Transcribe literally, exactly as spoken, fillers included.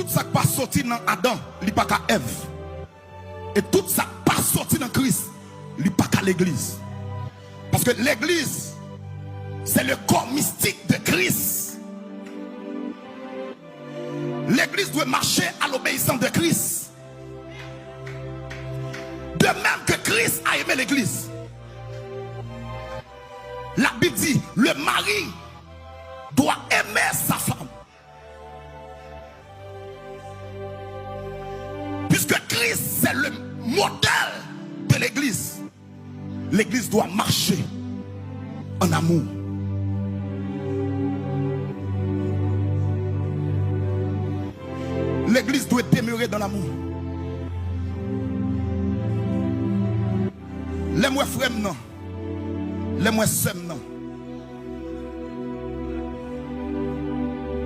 Sa k pa soti nan Adan, li pa ka Èv. E tout sa k pa soti nan Kris, li pa ka legliz. Paske legliz, se le corps mystique de Christ. Legliz dwe mache à l'obéissance de Christ. De même que Christ a aimé l'église. La Bible dit, le mari doit aimer sa femme. Puisque Christ, c'est le modèle de l'église. Legliz dwe mache an amou. Legliz dwe demere dan lamou. Lè m wè frè m nan, lè m wè sè m nan,